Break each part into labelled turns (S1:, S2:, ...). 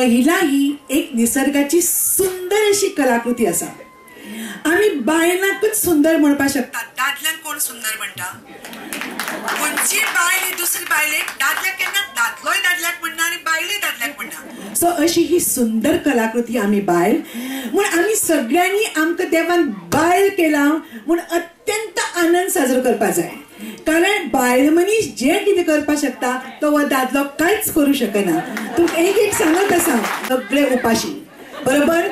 S1: महिला ही एक निसर्गाची सुंदर अशी कलाकृती आसा. आमी बायलांकूच सुंदर म्हणपाक शकता. दादल्यांक कोण सुंदर म्हणटा? खंयची बायल ही दुसरी बायलेक, दादल्याक केन्ना दादलोय दादल्याक म्हणना आनी बायलूय दादल्याक म्हणना. सो अशी ही सुंदर कलाकृती आमी बायल म्हूण आमी सगळ्यांनी आमकां देवान बायल केला म्हूण अत्यंत आनंद साजरो करपाक जाय. कारण बायल मनीस जें कितें करपाक शकता तो हो दादलो कांयच करूं शकना. तुमकां एक एक सांगत आसा, सगळे उपाशी, बरोबर?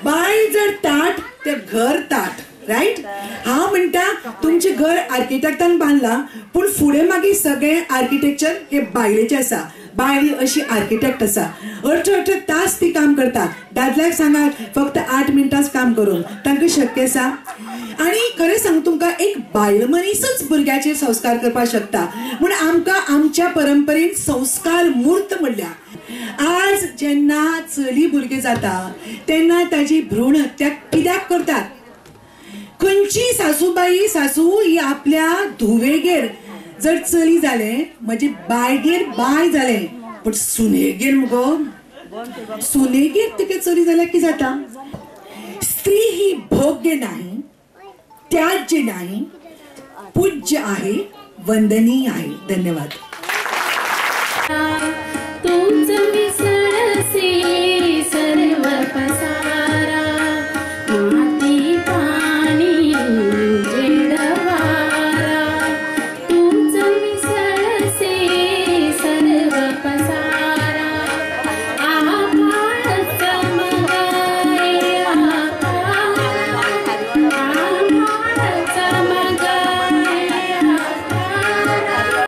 S1: बायल जर ताट ते घर ताट, रायट? हांव म्हणटा तुमचें घर आर्किटेक्टान बांदलां, पूण फुडें मागीर सगळें आर्किटेक्चर हे बायलेचें आसा. बायल ही अशी आर्किटेक्ट आसा, 18-18 तास ती काम करता. दादल्याक सांगात फक्त 8 मिनटांच काम करून, तांकां शक्य आसा? आनी खरें सांग तुमकां, एक बायल मनीसच भुरग्याचेर संस्कार करपाक शकता. म्हूण आमकां आमच्या परंपरेन संस्कार मूर्त म्हणल्या. आज जेन्ना चली भुरगें जाता तेन्ना ताजी भ्रूण हत्या कित्याक करतात? खंयची सासूबाई सासू ही आपल्या धुवेगेर जर चली जालें म्हणजे बायगेर बाय जालें, पूण सुनेगेर मुगो, सुनेगेर तिका चली जाल्यार कितें जाता? स्त्री ही भोग्य नाही, त्याज्य नाही, पूज्य आहे, वंदनीय आहे. धन्यवाद.